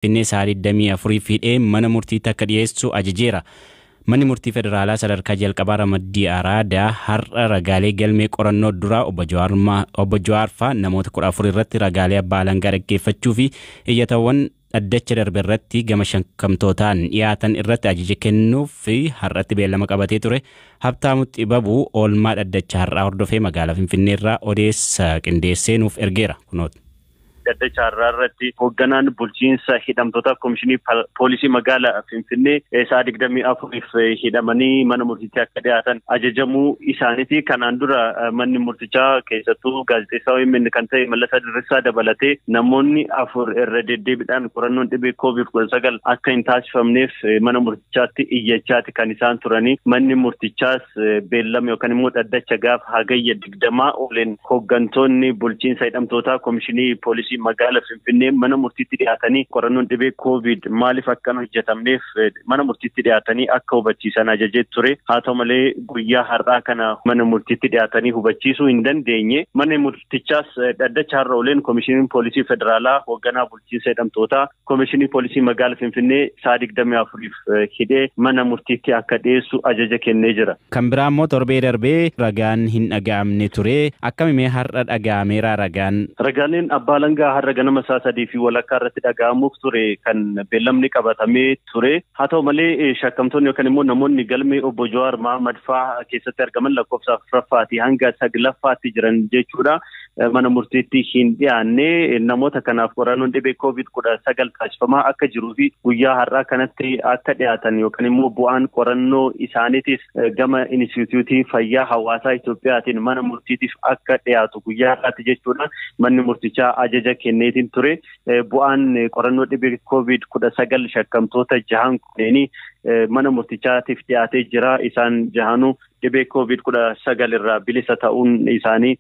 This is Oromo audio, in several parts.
Finfinnee sa'a 24 hidhee mana murtiitti akka dhiyeessu ajajeera. Manni murtii federaalaa sadarkaa jalqabaa ramaddii Araadaa har'a ragaalee galmee qorannoo duraa obbo Jawaar fa'aa namoota 14 irratti ragaalee abbaa alangaa dhaggeeffachuu fi iyyatawwan dhaddacha darbe irratti gama shakkamtootaan dhiyaatan irratti ajaja kennuuf fi har'atti beellama qabatee ture. Habtaamu Xibabuu oolmaa dhaddacha har'aa hordofee magaalaa Finfinnee irraa odeessa qindeessee nuuf ergeera. Kunooti. Dhaddacha har'aa irratti hoogganaan bulchiinsa hidhamtoota Komishinii Poolisii magaalaa Finfinnee sa'a 24f hidhamanii mana murtiitti akka dhiyaatan ajajamuu isaaniiti. Kanaan dura manni murtichaa keessattuu gaazexeessaa OMN kan ta'e Mallasaa Dirrisaa dabalatee namoonni 4 irra deddeebiidhaan qorannoon dhibee COVID-19 akka hin taasifamneef mana murtichaatti iyyachaati kan isaan turanii. Manni murtichaas beellama yookaan immoo dhaddacha gaafa hagayya 20 ooleen hooggantoonni bulchiinsa hidhamtootaa Komishinii Poolisii magaalaa Finfinnee mana murtiitti dhiyaatanii qorannoon dhibee COVID maaliif akka hin hojjetamneef mana murtiitti dhiyaatanii akka hubachiisan ajajee ture. Haa ta'u malee guyyaa har'aa kana mana murtiitti dhiyaatanii hubachiisuu hin dandeenye. Manni murtichaas dhaddacha har'a ooleen Komishiniin Poolisii Federaalaa hoogganaa bulchiinsa hidhamtootaa Komishinii Poolisii magaalaa Finfinnee sa'a 24f hidhee mana murtiitti akka dhiyeessu ajaja kennee jira. Kan biraa immoo torbee darbee ragaan hin dhaga'amne ture. Akkamimee har'a dhaga'ameera ragaan? Ragaaleen abbaa alangaa har'a ganama sa'a 3:15 irratti dhaga'amuuf ture kan beellamni qabatamee ture. Haa ta'u malee shakkamtoonni yookaan immoo namoonni galmee obbo Jawaar Mohaammed fa'aa keessatti argaman lakkoofsa 4ffaati hanga 9ffaatti jiran jechuudha. Mana murtiitti hin dhiyaanne. Namoota kanaaf qorannoon dhibee COVID-19 taasifamaa akka jiruu fi guyyaa har'aa kanatti akka dhiyaatan yookaan immoo bu'aan qorannoo isaaniitis gama Inistituutii Fayyaa Hawaasaa Itoophiyaatiin mana murtiitiif akka dhiyaatu guyyaa har'aatti jechuudha. Manni murtichaa ajaja kenneetiin ture. Bu'aan qorannoo dhibee COVID-19 shakkamtoota 6 kunneenii mana murtichaatiif dhiyaatee jira. Isaan jahanuu dhibee COVID-19 irraa bilisa ta'uun isaanii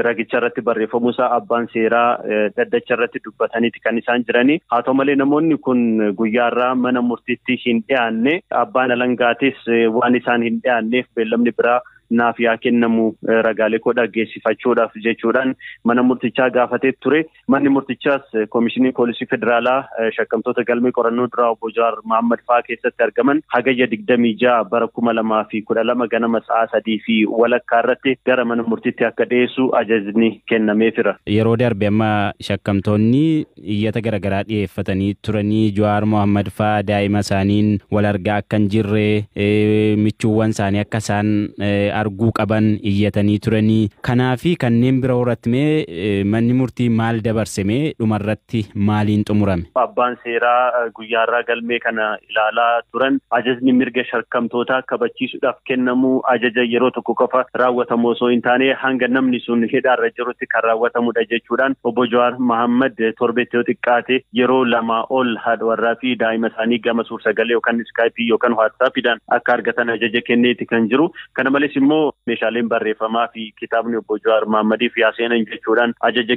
ragicha irratti barreeffamuusaa abbaan seeraa dhaddacha irratti dubbataniiti kan isaan jiranii. Haa ta'u malee namoonni kun guyyaa irraa mana murtiitti hin dhiyaanne. Abbaan alangaatis waan isaan hin dhiyaanneef beellamni biraa naaf yaa kennamu ragaalee koo dhaggeessifachuudhaaf jechuudhaan mana murtichaa gaafatee ture. Manni murtichaas Komishinii Poolisii Federaalaa shakkamtoota galmee qorannoo duraa obbo Jawaar Mohaammed fa'aa keessatti argaman hagayya 26 bara 2012 ganama sa'a 3:15 irratti gara mana murtiitti akka dhiyeessu ajajni kennameefira. Yeroo darbe amma shakkamtoonni iyyata garaagaraa dhiyeeffatanii turanii Jawaar Mohaammed fa'aa daa'ima isaaniin wal argaa akka hin jirre michuuwwan isaanii akka isaan arguu qaban iyyatanii turanii. Kanaafi kanneen biroo irratti mee manni murtii maal dabarse mee dhumarratti maaliin xumurame? Abbaan seeraa guyyaa irraa galmee kana ilaalaa turan ajajni mirga shakkamtootaa kabachiisuudhaaf kennamu ajaja yeroo tokko qofa raawwatamu osoo hin taane hanga namni sun hidhaarra jirutti kan raawwatamudha jechuudhaan obbo Jawaar Mohaammed torbeetti yoo xiqqaate yeroo 2 ol haadha warraa fi daa'ima isaanii gama suur-sagalee yookaan iskaayipii yookaan waatsaappiidhaan akka argatan ajaja kenneeti kan jiru. Kana malees immoo meeshaaleen barreeffamaa fi kitaabni obbo Jawaar Mohammediif yaa seenan jechuudhaan ajaja